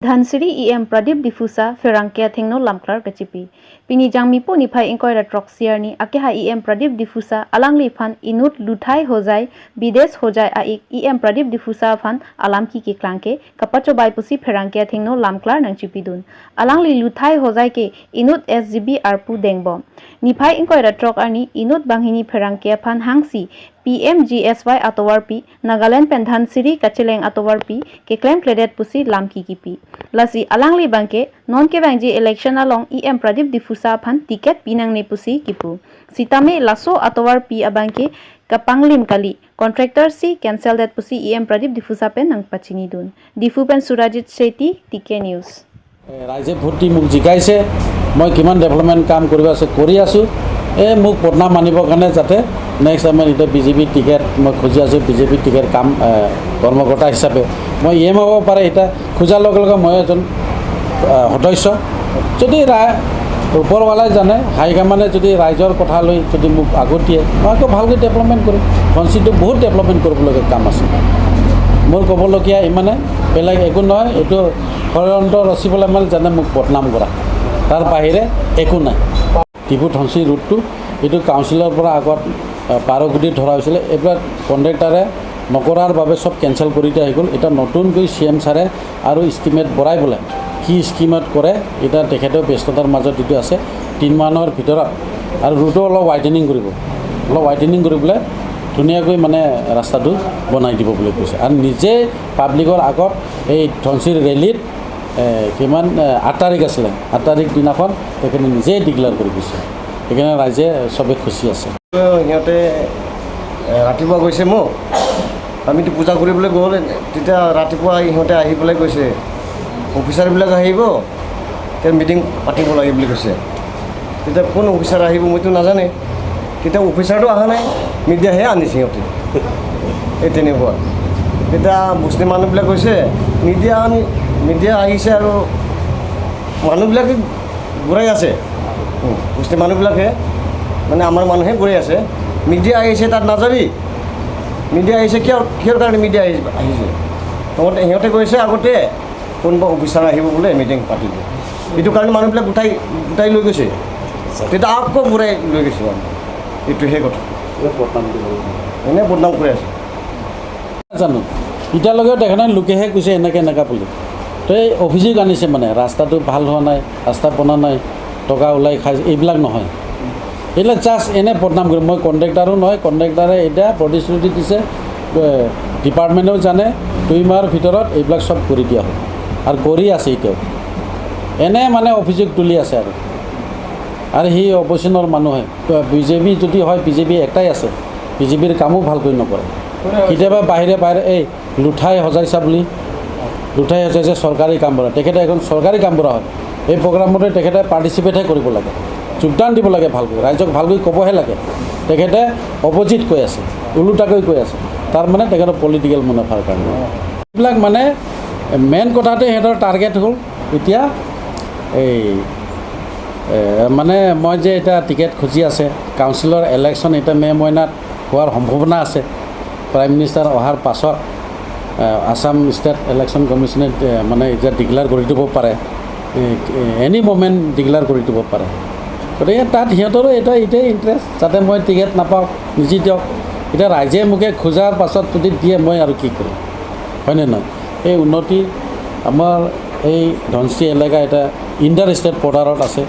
Dhansiri EM Pradip Difusa Ferangkia Thengno Lamklar Kachipi. Pini jangmi po ni phai ingkoi ra trok siar ni akeha EM Pradip Difusa alangli phan inut luthai hojai bidesh hojai a ik EM Pradip Difusa phan alam ki ki klangke kapacho bai pusi Ferangkia Thengno Lamklar nang chipidun. Alangli luthai hojai ke inut SGB arpu dengbom. Ni phai ingkoi ra trok ani inut banghini Ferangkia phan hangsi PMGSY atowar P Nagaland pen Dhansiri Kachileng atowar P ke claim credit pusi lamki ki P lasi alangli bangke non ke bangji election along EM Pradip Difusa phan ticket pinang ne pusi kipu sitame laso atowar P abangke kapanglim kali contractor si cancel that pusi EM Pradip Difusa pen nang pachini dun Difu pen Surajit Seti TK News. ৰাইজে vote দি মোক জিকাইছে, মই কিমান development কাম কৰিব আছে কৰি আছোঁ। এই মোক বদনাম আনিবৰ কাৰণে যাতে নেক্সট টাইমত এতিয়া বিজেপি টিকেট মই খুজি আছোঁ। বিজেপি টিকেট কাম কৰ্মকৰ্তা হিচাপে মই ই এম হ'ব পাৰে। এতিয়া খোজাৰ লগে লগে মই এজন সদস্য যদি ওপৰৱালাই জানে, হাইকমানে যদি ৰাইজৰ কথা লৈ যদি মোক আগত দিয়ে, মই আকৌ ভালকৈ ডেভেলপমেণ্ট কৰিম। ধনশিৰিটো বহুত ডেভেলপমেণ্ট কৰিবলগীয়া কাম আছে। মোৰ ক'বলগীয়া ইমানে, বেলেগ একো নহয়। এইটো ষড়যন্ত্ৰ ৰচিবলৈ মানে জানে মোক বদনাম কৰা, তাৰ বাহিৰে একো নাই। ডিফু ধনশিৰি ৰোডটো এইটো কাউন্সিলৰ পৰা আগত 12 কোটি ধৰা হৈছিলে। এইবিলাক কণ্ট্ৰেক্টাৰে নকৰাৰ বাবে চব কেঞ্চেল কৰি দিয়া হৈ গ'ল। এতিয়া নতুনকৈ চি এম ছাৰে আৰু ইষ্টিমেট বঢ়াই পেলাই কি স্কিমত কৰে, এতিয়া তেখেতেও ব্যস্ততাৰ মাজত যিটো আছে 3 মাহৰ ভিতৰত আৰু ৰোডো অলপ ৱাইডেনিং কৰিব, অলপ ৱাইডেনিং কৰি পেলাই ধুনীয়াকৈ মানে ৰাস্তাটো বনাই দিব বুলি কৈছে। আৰু নিজে পাব্লিকৰ আগত এই ধনশিৰি ৰেলীত কিমান 8 তাৰিখ আছিলে, 8 তাৰিখ দিনাখন তেখেতে নিজেই ডিক্লেয়াৰ কৰি গৈছে। সেইকাৰণে ৰাইজে চবে খুচি আছে। সিহঁতে ৰাতিপুৱা গৈছে মোক, আমিতো পূজা কৰিবলৈ গ'ল। তেতিয়া ৰাতিপুৱা ইহঁতে আহি পেলাই কৈছে, অফিচাৰবিলাক আহিব, তেতিয়া মিটিং পাতিব লাগে বুলি কৈছে। তেতিয়া কোন অফিচাৰ আহিব মইতো নাজানে। তেতিয়া অফিচাৰটো অহা নাই, মিডিয়াহে আনিছে সিহঁতে। এই তেনেকুৱা। তেতিয়া মুছলিম মানুহবিলাক কৈছে, মিডিয়া আনি মিডিয়া আহিছে আৰু মানুহবিলাকে ঘূৰাই আছে। মুছলিম মানুহবিলাকে মানে আমাৰ মানুহে ঘূৰাই আছে, মিডিয়া আহিছে, তাত নাযাবি। মিডিয়া আহিছে কিয়? কিহৰ কাৰণে মিডিয়া আহিছে? তহঁতে সিহঁতে কৈছে, আগতে কোনোবা অফিচাৰ আহিব বোলে, মিটিং পাতিব। সেইটো কাৰণে মানুহবিলাক গোটাই গোটাই লৈ গৈছে। তেতিয়া আকৌ ঘূৰাই লৈ গৈছে মানুহ। এইটোহে কথা, এনেই বদনাম কৰি আছে। জানো, এতিয়ালৈকেও দেখা নাই, লোকেহে কৈছে এনেকৈ এনেকুৱা বুলি। তো এই অভিযোগ আনিছে মানে ৰাস্তাটো ভাল হোৱা নাই, ৰাস্তা বনা নাই, টকা ওলাই খাই, এইবিলাক নহয়। এইবিলাক জাষ্ট এনে বদনাম কৰি। মই কণ্ট্ৰেক্টাৰো নহয়। কণ্ট্ৰেক্টাৰে এতিয়া প্ৰতিশ্ৰুতি দিছে, ডিপাৰ্টমেণ্টেও জানে, 2 মাহৰ ভিতৰত এইবিলাক চব কৰি দিয়া হ'ব আৰু কৰি আছে এতিয়াও। এনে মানে অভিযোগ তুলি আছে আৰু সি অপজিশ্যনৰ মানুহে বিজেপি যদি হয়, বিজেপি একটাই আছে, বিজেপিৰ কামো ভালকৈ নকৰে। কেতিয়াবা বাহিৰে বাহিৰে এই লুঠাই সজাইছা বুলি, লুঠাই সজাইছে চৰকাৰী কাম কৰা। তেখেতে এখন চৰকাৰী কাম কৰা হয়, এই প্ৰগ্ৰামতে তেখেতে পাৰ্টিচিপেটহে কৰিব লাগে, যোগদান দিব লাগে, ভালকৈ ৰাইজক ভালকৈ ক'বহে লাগে। তেখেতে অপজিট কৈ আছে, ওলোটাকৈ কৈ আছে। তাৰমানে তেখেতৰ পলিটিকেল মুনাফাৰ কাৰণে এইবিলাক। মানে মেইন কথাটো সিহঁতৰ টাৰ্গেট হ'ল এতিয়া এই মানে মই যে এতিয়া টিকেট খুজি আছে, কাউন্সিলৰ ইলেকশ্যন এতিয়া মে' মহিনাত হোৱাৰ সম্ভাৱনা আছে। প্ৰাইম মিনিষ্টাৰ অহাৰ পাছত আছাম ষ্টেট ইলেকশ্যন কমিশ্যনে মানে এতিয়া ডিক্লেয়াৰ কৰি দিব পাৰে, এনি মমেণ্ট ডিক্লেয়াৰ কৰি দিব পাৰে। গতিকে তাত সিহঁতৰো এটা এতিয়াই ইণ্টাৰেষ্ট যাতে মই টিকেট নাপাওঁ, নিজে দিয়ক। এতিয়া ৰাইজে মোকে খোজাৰ পাছত যদি দিয়ে, মই আৰু কি কৰিম, হয়নে নহয়? এই উন্নতি আমাৰ এই ধনশিৰি এলেকা এটা ইণ্টাৰ ষ্টেট বৰ্ডাৰত আছে।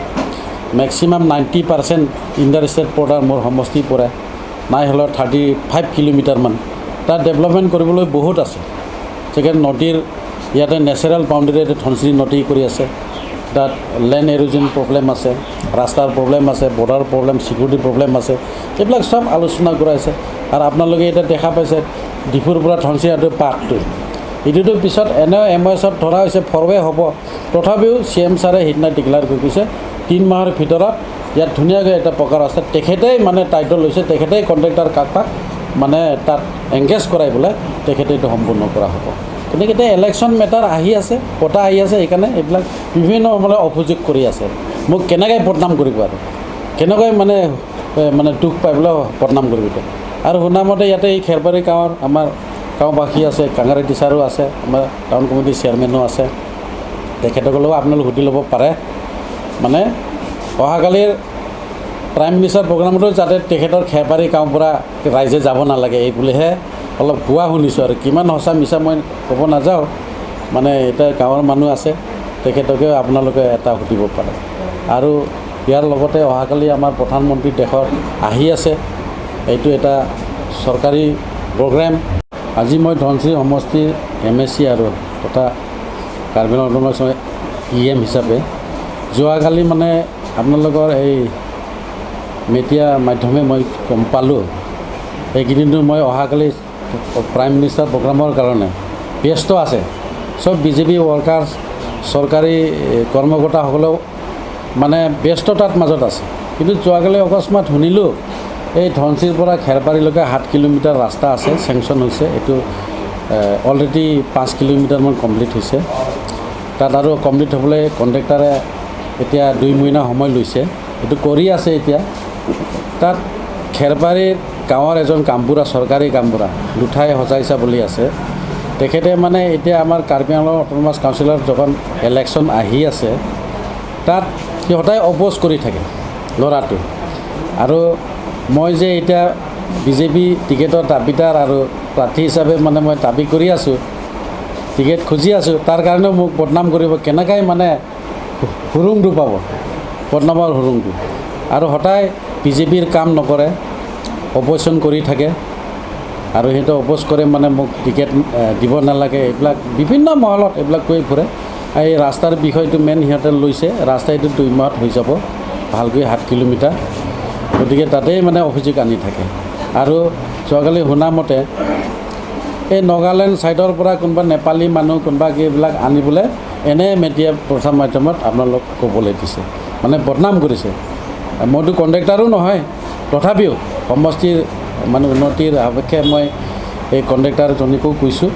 মেক্সিমাম 90% ইণ্টাৰ ষ্টেট বৰ্ডাৰ মোৰ সমষ্টি পৰে, নাই হ'লেও 35 কিলোমিটাৰমান। তাত ডেভেলপমেণ্ট কৰিবলৈ বহুত আছে। ছেকেণ্ড নদীৰ ইয়াতে নেচাৰেল বাউণ্ডেৰী ধনশিৰি নদী কৰি আছে। তাত লেণ্ড এৰোজন প্ৰব্লেম আছে, ৰাস্তাৰ প্ৰব্লেম আছে, বৰ্ডাৰ প্ৰব্লেম, ছিকিউৰিটি প্ৰব্লেম আছে। এইবিলাক চব আলোচনা কৰাইছে। আৰু আপোনালোকে এতিয়া দেখা পাইছে ডিফুৰ পৰা ধনশিৰি পাৰ্কটো, এইটোতো পিছত এনেও এম এছত ধৰা হৈছে, ফৰৱে হ'ব। তথাপিও চি এম ছাৰে সিদিনা ডিক্লেয়াৰ কৰি কৈছে, 3 মাহৰ ভিতৰত ইয়াত ধুনীয়াকৈ এটা পকা ৰাস্তা তেখেতেই মানে টাইটল লৈছে, তেখেতেই কণ্ট্ৰেক্টাৰ কাক কাক মানে তাত এংগেজ কৰাই পেলাই তেখেতে এইটো সম্পূৰ্ণ কৰা হ'ব। গতিকে এতিয়া ইলেকশ্যন মেটাৰ আহি আছে, পতা আহি আছে, সেইকাৰণে এইবিলাক বিভিন্ন মানে অভিযোগ কৰি আছে। মোক কেনেকৈ বদনাম কৰিব আৰু কেনেকৈ মানে মানে দুখ পাই পেলাই বদনাম কৰিব এতিয়া। আৰু শুনামতে ইয়াতে এই খেৰবাৰী গাঁৱৰ আমাৰ গাঁওবাসী আছে, কাঙাৰী টিচাৰো আছে, আমাৰ টাউন কমিটিৰ চেয়াৰমেনো আছে। তেখেতসকলেও আপোনালোক সুধি ল'ব পাৰে। মানে অহাকালিৰ প্ৰাইম মিনিষ্টাৰ প্ৰগ্ৰামতো যাতে তেখেতৰ খেৰবাৰী গাঁৱৰ পৰা ৰাইজে যাব নালাগে এই বুলিহে অলপ কোৱা শুনিছোঁ। আৰু কিমান সঁচা মিছা মই ক'ব নাযাওঁ, মানে এতিয়া গাঁৱৰ মানুহ আছে, তেখেতকেও আপোনালোকে এটা সুধিব পাৰে। আৰু ইয়াৰ লগতে অহাকালি আমাৰ প্ৰধানমন্ত্ৰী দেশত আহি আছে, এইটো এটা চৰকাৰী প্ৰগ্ৰেম। আজি মই ধনশিৰি সমষ্টিৰ MAC আৰু তথা কাৰ্বি আংলং অট'নমাছ EM হিচাপে যোৱাকালি মানে আপোনালোকৰ এই মিডিয়া মাধ্যমে মই গম পালোঁ। এইকেইদিনটো মই অহাকালি প্ৰাইম মিনিষ্টাৰ প্ৰগ্ৰামৰ কাৰণে ব্যস্ত আছে, চব বিজেপি ৱৰ্কাৰ্ছ, চৰকাৰী কৰ্মকৰ্তাসকলেও মানে ব্যস্ততাৰ মাজত আছে। কিন্তু যোৱাকালি অকস্মাত শুনিলোঁ এই ধনশিৰিৰ পৰা খেৰবাৰীলৈকে 7 কিলোমিটাৰ ৰাস্তা আছে, চেংচন হৈছে, এইটো অলৰেডি 5 কিলোমিটাৰমান কমপ্লিট হৈছে। তাত আৰু কমপ্লিট হ'বলৈ কণ্ট্ৰেক্টাৰে এতিয়া 2 মহিনা সময় লৈছে, এইটো কৰি আছে এতিয়া। তাত খেৰবাৰীৰ গাঁৱৰ এজন কামবুঢ়া, চৰকাৰী কামবুঢ়া লুঠাই সজাইছা বুলি আছে, তেখেতে মানে এতিয়া আমাৰ কাৰ্বি আংলং অট'নমাছ কাউন্সিলৰ যখন ইলেকশ্যন আহি আছে, তাত সি সদায় অপ'জ কৰি থাকে ল'ৰাটো। আৰু মই যে এতিয়া বিজেপি টিকেটৰ দাবীদাৰ আৰু প্ৰাৰ্থী হিচাপে মানে মই দাবী কৰি আছোঁ, টিকেট খুজি আছোঁ, তাৰ কাৰণেও মোক বদনাম কৰিব, কেনেকৈ মানে হুৰুংটো পাব, বদনামৰ হুৰুংটো। আৰু সদায় বিজেপিৰ কাম নকৰে, অপ'জিশ্যন কৰি থাকে, আৰু সিহঁতে অপ'জ কৰে মানে মোক টিকেট দিব নালাগে, এইবিলাক বিভিন্ন মহলত এইবিলাক কৈ ফুৰে। এই ৰাস্তাৰ বিষয়টো মেইন সিহঁতে লৈছে, ৰাস্তা এইটো 2 মাহত হৈ যাব ভালকৈ 7 কিলোমিটাৰ, গতিকে তাতেই মানে অভিযোগ আনি থাকে। আৰু যোৱাকালি শুনামতে এই নগালেণ্ড ছাইডৰ পৰা কোনোবা নেপালী মানুহ কোনোবা এইবিলাক আনিবলৈ এনে মিডিয়া প্ৰচাৰ মাধ্যমত আপোনালোক ক'বলৈ দিছে, মানে বদনাম কৰিছে। মইতো কণ্ট্ৰেক্টাৰো নহয়, তথাপিও সমষ্টিৰ মানে উন্নতিৰ সাপেক্ষে মই এই কণ্ট্ৰেক্টাৰজনীকো কৈছোঁ,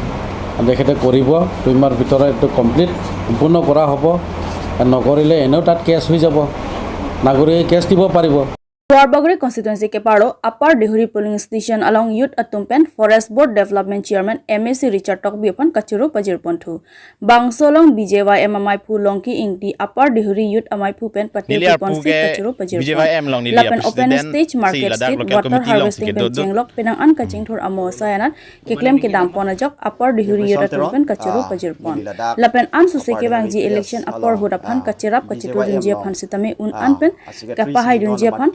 তেখেতে কৰিব, 2 মাহৰ ভিতৰত এইটো কমপ্লিট সম্পূৰ্ণ কৰা হ'ব। নকৰিলে এনেও তাত কেছ হৈ যাব, নাগৰিকে কেছ দিব পাৰিব। Duarbaguri constituency ke paro Upper Dehuri polling station along Youth Atumpen Forest Board Development Chairman MAC Richard Tokbi upon Kachuru Pajir Ponthu. Bangsolong BJYM Amai Phu Longki Ingti Upper Dehuri Youth Amai Phu Pen Pati Pon Si Kachuru Pajir Pon. Lapen open stage market street water harvesting pen chenglok penang an kaching thor amo sayanat keklem ke dam pon ajok Upper Dehuri Youth Atumpen Kachuru Pajir Pon. Lapen an suse ke bangji election upper hudaphan kachirap kachitu dunjia phan sitame un an pen kapahai dunjia phan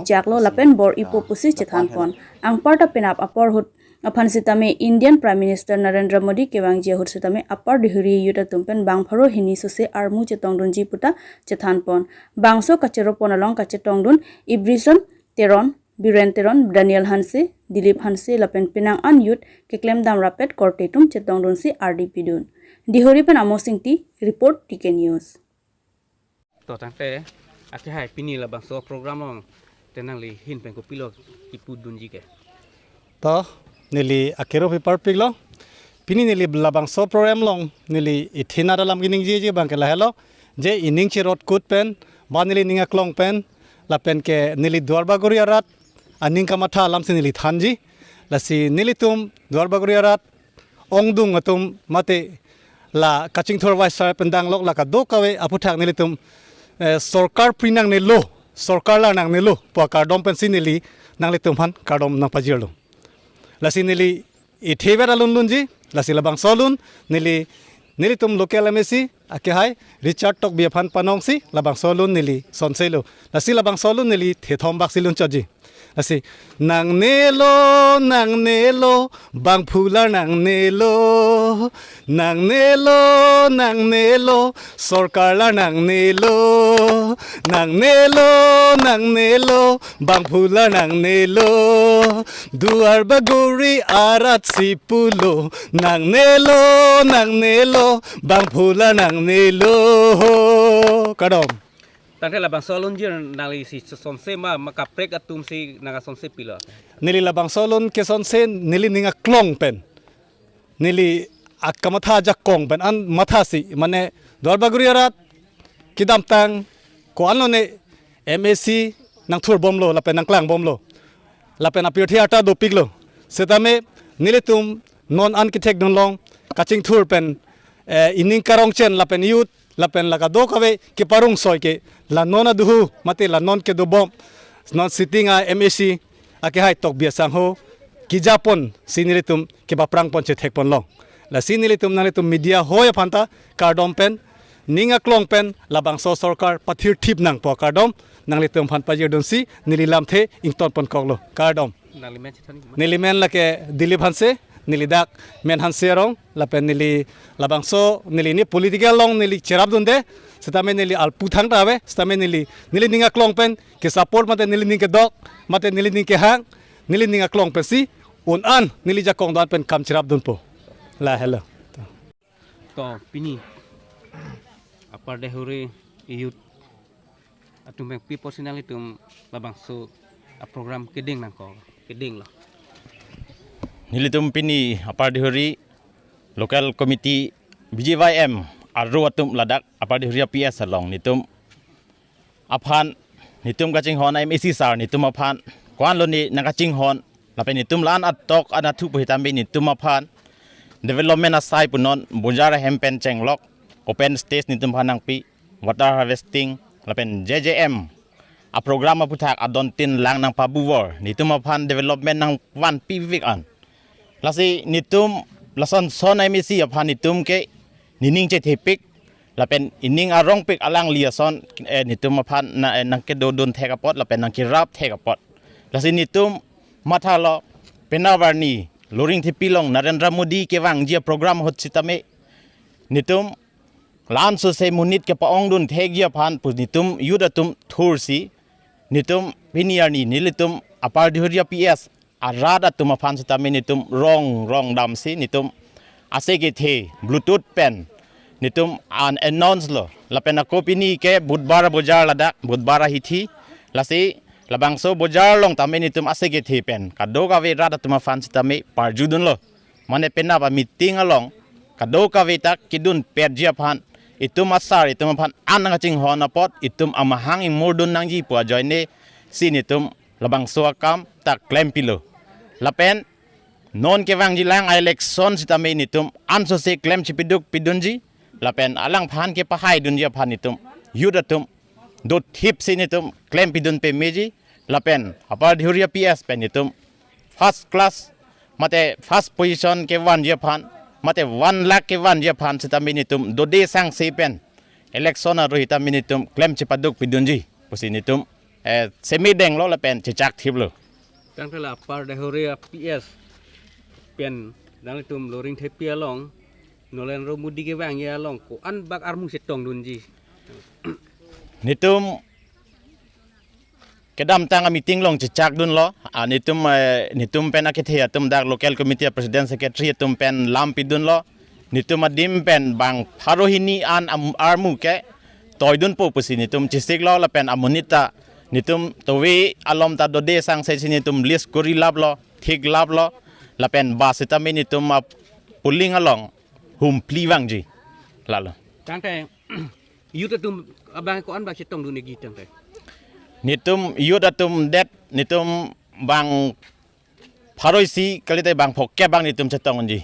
chaklo lapen bor ipo pusi chethan pon angparta penap upper hut aphan sitame Indian Prime Minister Narendra Modi kewang je hut sitame Upper Dehuri yuta tumpen bangpharo hini suse armu chetong dun ji puta chethan pon bangso kachero ponalong kachetong dun Ibrison Teron Biren Teron Daniel Hanse Dilip Hanse lapen penang an yut keklem dam rapet kortetum chetong dun si RDP dun Dihuri pen Amo Singh T report TK News. To tangte ake hai pini la bangso program long tenang li hin pen ko pilo ipu dun ji ke to nili akero paper piglo pini nili labangso program long nili ithina dalam gining ji ji bang ke la hello je ining chi rot kut pen ba nili ninga klong pen la pen ke nili Duarbaguri arat aning kamatha lam si nili thanji la si nili tum Duarbaguri arat ongdung atum mate la kaching thor wai sar pendang lok la ka do kawe aputhak nili tum sarkar prinang ne lo sarkar la nang ne lo pa kardom pen sinili nang le tum han kardom nang pajirlo la sinili ithebera lun lun ji la silabang solun nili nili tum local MSC ake hai Richard Tok biaphan panong si labang solun nili sonselo la silabang solun nili thethom bak silun chaji la si nang nelo bang phula nang nelo nang nelo nang nelo sarkar la nang nelo nang nelo nang nelo bang phula nang nelo Duarbaguri arat sipulo nang nelo bang phula nang nelo kadom tangte labang solun ji nali si sonse ma makaprek atum si naga sonse pilo nili labang solun ke sonse nili ninga klong pen nili akamatha ja kong pen an matha si mane Duarbaguri arat kidam tang ko anone MAC nang thur bomlo la pen nang klang bomlo la pen apir thiata do piglo setame nili tum non an ki thek don long kaching thur pen ining karong chen la pen youth lapen la ka do kawe ke parung soi ke la nona duhu mate la non ke do bom non sitting a MAC ake hai tok bia sang ho ki japon sinili tum ke ba prang pon che thek pon long la sinili tum nale tum media ho ya phanta kardom pen ninga klong pen la bangso sarkar pathir thip nang po kardom nang le tum phan pa jerdon si nili lam the ington pon kok lo kardom nili men la ke Dilip hanse nili dak men hanse rong la pen nili la bangso nili ni political long nili cherap dun de setame nili al puthang ta be setame nili nili ninga klong pen ke support mate nili ning ke dok mate nili ning ke hang nili ninga klong pen si un an nili ja kong dan pen kam cherap dun po la hello to pini Upper Dehuri youth atum bang pi personality tum labangso a program keding nang ko keding lo nilitum pini Upper Dehuri local committee BJYM arro atum ladak Upper Dehuri PS along nitum aphan nitum kaching hon MAC sar nitum aphan kwan lo ni nang kaching hon lapen nitum lan atok anathu puhitambe nitum aphan development asai punon bunjara hempen chenglok open stage nitum phanang pi water harvesting lapen JJM a program aputhak adon tin lang nang pabuwor nitum aphan development nang wan pi vik an lasi nitum lason son MAC aphan nitum ke nining che thepik lapen ining arong pik alang liason nitum aphan na nang ke dodon thek apot lapen nang ki rap thek apot lasi nitum matha lo penawarni loring thepilong Narendra Modi ke wang jia program hot sitame nitum lam so se munit ke paong dun thegia phan pu nitum yudatum thursi nitum piniarni nilitum Upper Dehuri PS arada tum phan sitame nitum rong rong dam si nitum ase ke the bluetooth pen nitum an announce lo lapena kopini ke budbara bojar ladak budbara hithi lasi labangso bojar long tame nitum ase ke the pen kado ka ve rada tum phan sitame parjudun lo mane pena ba meeting along kado ka ve tak kidun perjia phan itum asar itum phan an nga ching hon apot itum amahang ing murdun nangji pu joine sin itum labangso akam tak claim pilo lapen non ke wang jilang election sitame nitum an so se claim chipiduk pidunji lapen alang phan ke pahai dunjia phan itum yudatum do thip sin itum claim pidun pe meji lapen Upper Dehuri PS pen itum first class mate first position ke wan jia phan mate 1 lakh ke wan jia phan sitame nitum do de sang se pen election aro hitame nitum claim chipaduk pidunji pusi nitum semi deng lo lapen chichak thip lo tang la Upper Dehuri PS pen dang tum loring thepia long nolen ro mudi ke wang ya long ko an bak armu setong dunji nitum kedam tang meeting long chichak dun lo nitum nitum pen akithe atum dak local committee president secretary atum pen lampi dun lo nitum adim pen bang pharohini an armu ke toy dun po pusi nitum chisik lo la pen amonita nitum towe alom ta dode sang se nitum list kori lab lo thik lab lo la pen basita me nitum pulling along hum pli wang ji la lo tang te yuta tum abang ko an ba chetong dun gi tang te nitum yudatum det nitum bang pharoisi kalite bang phokke bang nitum chetong ji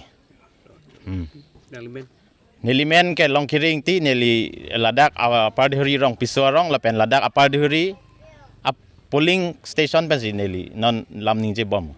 nilimen ke long kiring ti nili ladak Upper Dehuri rong piswa rong lapen ladak Upper Dehuri ap polling station pen si nili non lamning je bom.